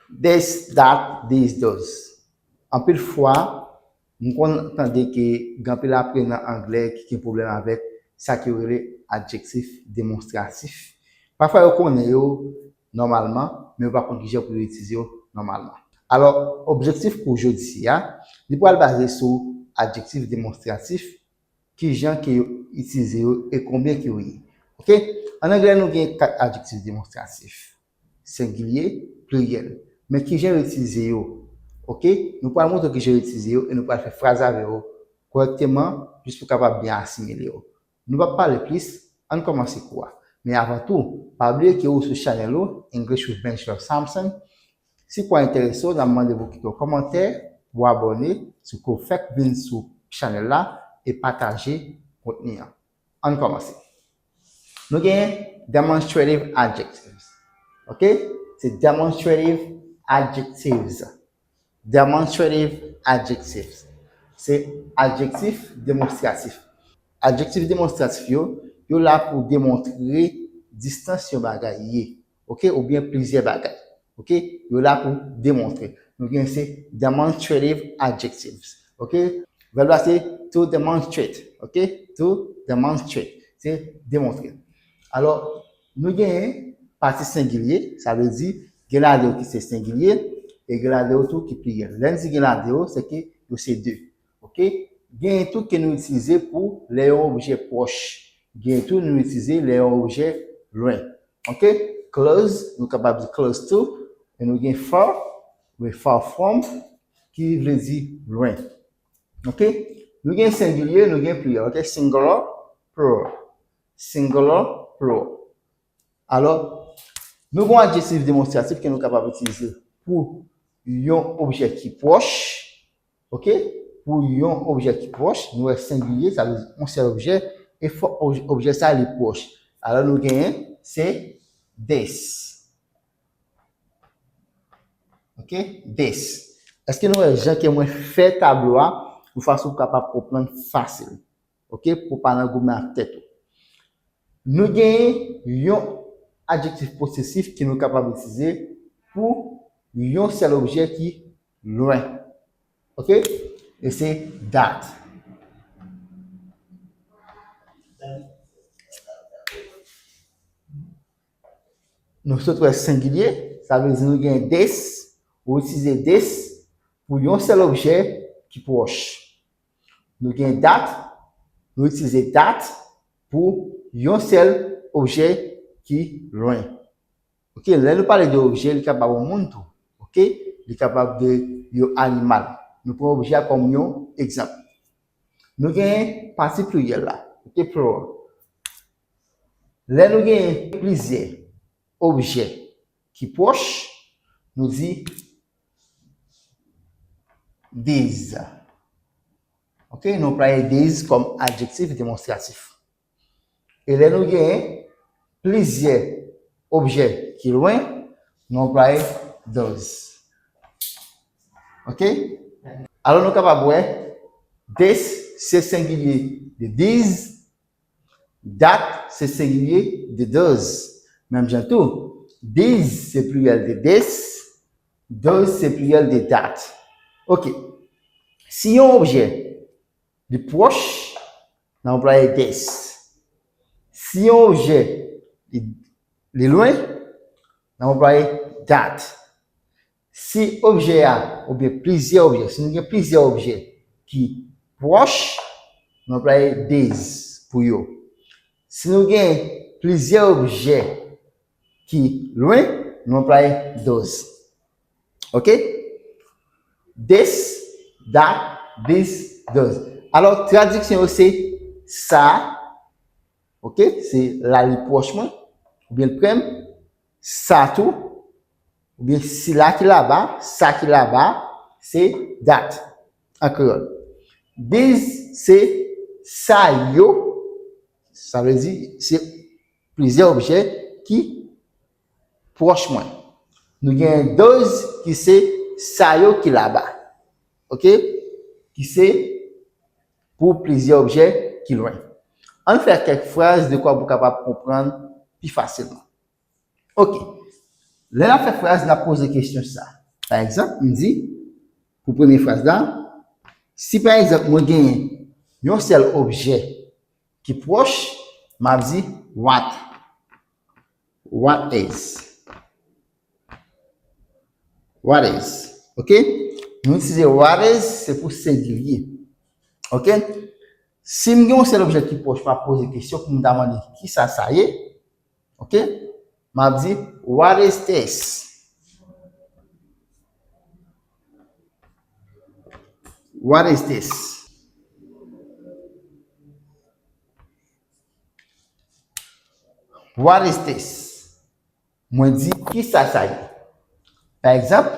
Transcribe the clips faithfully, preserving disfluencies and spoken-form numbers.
This, that, these, those. Anpil fwa, m konn tande ke gen anpil aprenan anglè ki gen pwoblèm avèk sa ke yo rele adjektif demonstratif. Pafwa yo konnen yo nòmalman, men yo pa konn kijan pou yo itilize yo nòmalman. Alò, objektif kou jodi a, li pral baze sou adjektif demonstratif, kijan ke yo itilize yo e konbyen ke yo ye. Oke? An anglè, nou gen kat adjektif demonstratif, sengilye, pliryèl. Men kijan yo itilize yo? Oke? Nou pral montre kijan yo itilize yo e nou pral fè fraz avè yo kòrèkteman, jis pou kapab byen asimile yo. Nou p ap pale plis, ann kòmanse kou a. Men avan tou, pa bliye ke ou sou chanèl ou, English with Benjor Samson. Si kou a enterese w, n ap mande pou kite yon kòmantè, pou abòne, si w fèk vin sou chanèl la, e pataje kontni an. Ann kòmanse. Nou gen demonstrative adjectives. Oke? Se demonstrative adjectives. Demonstrative adjectives. Se adjektif demonstratif. Adjektif demonstratif yo, yo la pou demontre distans yon bagay ye. Oke? Oubyen plizyè bagay. Oke? Yo la pou demontre. Nou gen se demonstrative adjectives. Oke? Vèb la se to demonstrate. Oke? To demonstrate. Se demontre. Alò, nou gen pati sengilye, sa vle di, gen ladan yo ki se sengilye, e gen ladan yo tou ki pliryèl. Lè n di gen ladan yo, se ke yo se de. Oke? Gen tou ke nou itilize pou lè yon objè pwòch. Gen tou nou itilize lè yon objè lwen. Oke? Close, nou kapab di close to, e nou gen far, we far from, ki vle di lwen. Oke? Nou gen sengilye, nou gen pliryèl. Oke? Singular, plural. Singular, plural. Alò, nou gen adjektif demonstratif ke nou kapab itilize pou yon objè ki pwòch. Oke? Pou yon objè ki pwòch, nou wè sengilye, sa vle di yon sèl objè, e fòk obj-, objè sa li pwòch. Alò, nou genyen, se this. Oke? This. Èske nou wè jan ke mwen fè tablo a, yon fason pou kapab konprann fasil? Oke? Pou pa nan goumen ak tèt ou. Nou genyen yon adjektif posesif ke nou kapab itilize pou yon sèl objè ki lwen. Oke? E se that. Nou sot wè sengilye, sa vle di nou gen this, ou itilize this pou yon sèl objè ki pwòch. Nou gen that, nou itilize that pou yon sèl objè ki lwen. Oke, lè nou pale de objè, li kapab yon moun tou. Oke, li kapab de yon animal. Nou pran objè a kòm yon egzanp. Nou gen pati pliryèl la. Oke, plural. Lè nou gen plizyè objè ki pwòch, nou di these. Oke, nou anplwaye these kòm adjektif demonstratif. E lè nou gen plizyè objè ki lwen, nou anplwaye those. Oke? Alò, nou kapab wè, this se sengilye de these, that se sengilye de those. Menm jan tou, these se pliryèl de this, those se pliryèl de that. Oke. Si yon objè li pwòch, n ap anplwaye this. Si yon objè li, li lwen, n ap anplwaye that. Si objè a, oubyen plizyè objè, si nou gen plizyè objè ki pwòch, nou anplwaye these pou yo. Si nou gen plizyè objè ki lwen, nou anplwaye those. Oke? This, that, this, those. Alò, tradiksyon yo se sa, oke, se la li pwòch mwen, oubyen l pre m, sa tou, oubyen sila ki laba, sa ki laba, se that an kreyòl. These se sa yo, sa vle di se plizyè objè ki pwòch mwen. Nou gen those ki se sa yo ki laba. Oke? Ki se pou plizyè objè ki lwen. Ann fè kèk fraz de kwa pou kapab konprann pi fasilman. Oke. Lè n ap fè fraz, n ap poze kesyon sa. Pa egzanp, m di, pou premye fraz la, si pa egzanp, mwen genyen yon sèl objè ki pwòch, m ap di what. What is. What is. Ok? Nou itilize what is, se pou sengilye. Ok? Si m gen yon sèl objè ki pwòch, m ap poze kesyon pou m ta mande kisa sa ye. Ok? M ap di, what is this? What is this? What is this? Mwen di, kisa sa ye? Pa egzanp,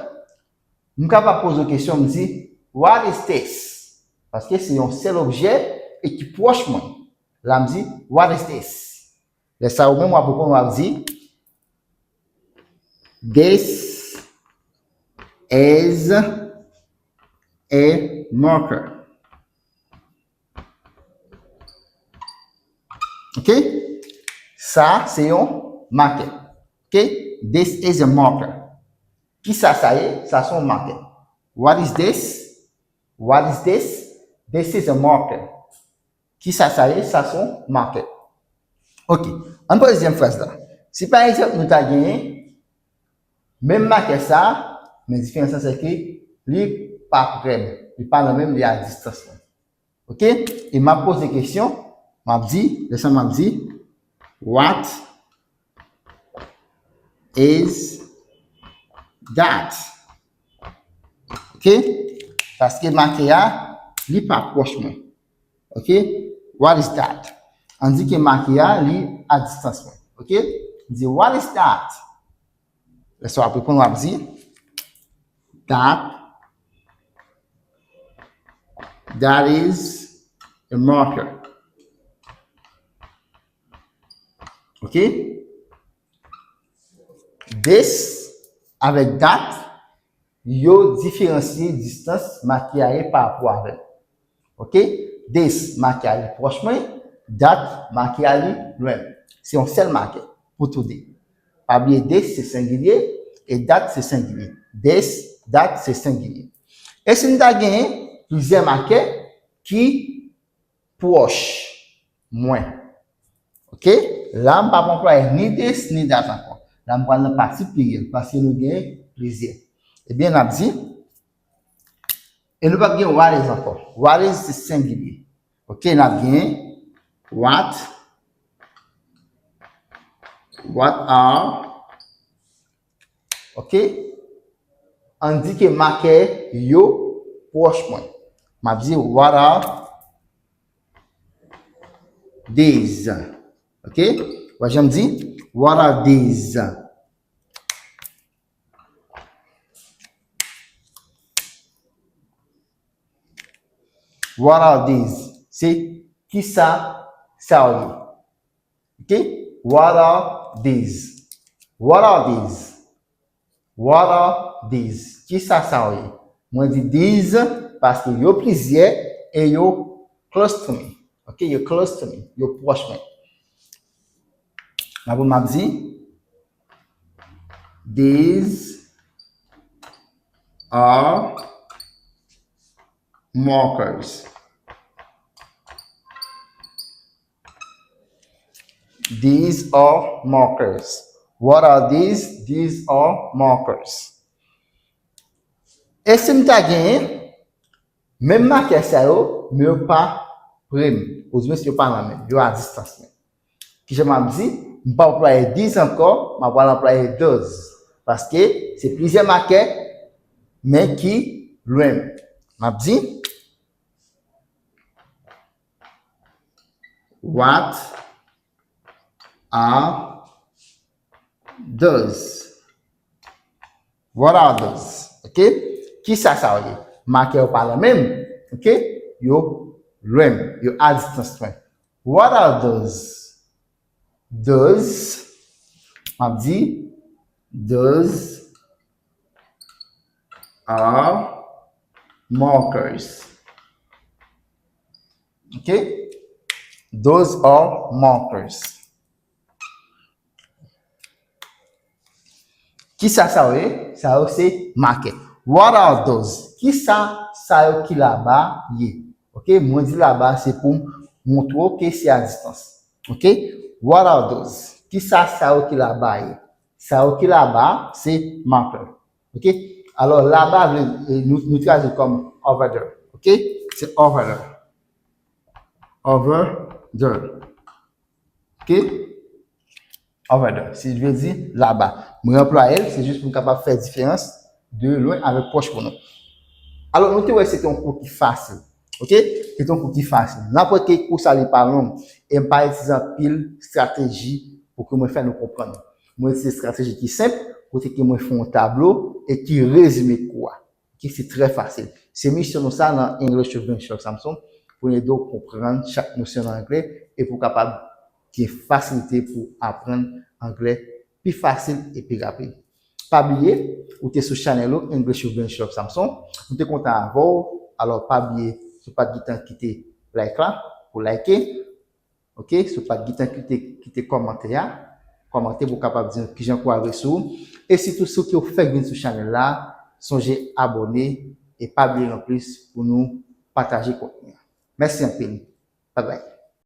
m kapab poze w kesyon, m di, what is this? Paske se yon sèl objè e ki pwòch mwen. La, m di, what is this? Lè sa ou menm w ap reponn, w ap di, this is a marker. Ok? Sa, se yon makè. Ok? This is a marker. Kisa sa ye? Sa se yon makè. What is this? What is this? This is a marker. Kisa sa ye? Sa se yon makè. Ok. Ann pran dezyèm fraz la. Si pa egzanp, nou ta genyen menm makè sa, men diferans lan se ke li pa pre m, li pa nan menm, li a distans mwen. Ok? E m ap poze kesyon, m ap di, lè sa m ap di, what is that? Ok? Paske makè a, li pa pwòch mwen. Ok? What is that? Ann di ke makè a, li a distans mwen. Ok? M di, what is that? Lè sa w ap reponn, w ap di, that, that is a marker. Ok? This avèk that, yo diferansye distans makè a ye pa rapò avè l. Ok? This makè a li pwòch mwen, that makè a li lwen m. Se yon sèl makè pou tou de. Pa bliye this se sengilye e that se sengilye. This, that se sengilye. E si n ta genyen plizyè makè ki pwòch mwen. Ok? La, m p ap anplwaye ni this ni that ankò. La, m pral nan pati pliryèl paske nou gen plizyè. Ebyen, n ap di, e nou p ap gen what is ankò. What is se sengilye. Ok? N ap gen what, what are, ok? Ann di ke makè yo pwòch mwen. M ap di, what are these? Ok? Wè jan m di, what are these? What are these? Se kisa sa yo ye? Ok? What are these? What are these? What are these? Kisa sa yo ye? Mwen di these paske yo plizyè e yo close to me. Ok? Yo close to me. Yo pwòch mwen. Apre m ap di, these are markers. These are markers. What are these? These are markers. E si m ta genyen menm makè sa yo, men yo pa pre m, oudimwen si yo pa nan men m, yo a distans men. Kijan m ap di? M p ap anplwaye these ankò, m ap pral anplwaye those. Paske se plizyè makè, men ki lwen m. M ap di, what are those? What are those? Ok? Kisa sa yo ye? Makè yo pa nan men m. Ok? Yo lwen m. Yo a distans mwen. What are those? Those, m ap di, those are markers. Ok? Those are markers. Kisa sa yo ye? Sa yo se makè. What are those? Kisa sa yo ki laba ye? Ok, mwen di laba se pou m montre w ke se a distans. Ok, what are those? Kisa sa yo ki laba ye? Sa yo ki laba se marker. Ok, alò laba vle, eh, nou, nou tradui kòm over there. Ok, se over there. Over there. Ok, over there. Se vle di laba. Mwen anplwaye l, se jis pou m kapab fè diferans de lwen avèk pwòch pou nou. Alò, nou te wè se te yon kou ki fasil. Ok, se te yon kou ki fasil. N ap wè ke kou sa li pa long e m pa itilize anpil estrateji pou ke mwen fè nou konprann. Mwen itilize estrateji ki senp, kote ke mwen fè yon tablo e ki rezime kou a. Ok, se trè fasil. Se misyon nou sa nan English with Blanchard Samson, pou n ede w konprann chak nosyon nan anglè e pou w kapab gen fasilite pou aprann anglè pi fasil e pi rapid. Pa bliye, ou te sou chanèl ou English with Blanchard Samson. Nou te kontan avè w. Alò, pa bliye, si w pa t gentan kite like la, pou like. Ok, si w pa t gentan kite, kite kòmantè a, kòmante pou w kapab di nou kijan kou a resi w. E sitou, si w fèk vin sou chanèl la, sonje abòne e pa bliye non plis pou nou pataje kontni a. Mèsi anpil. Bye bye.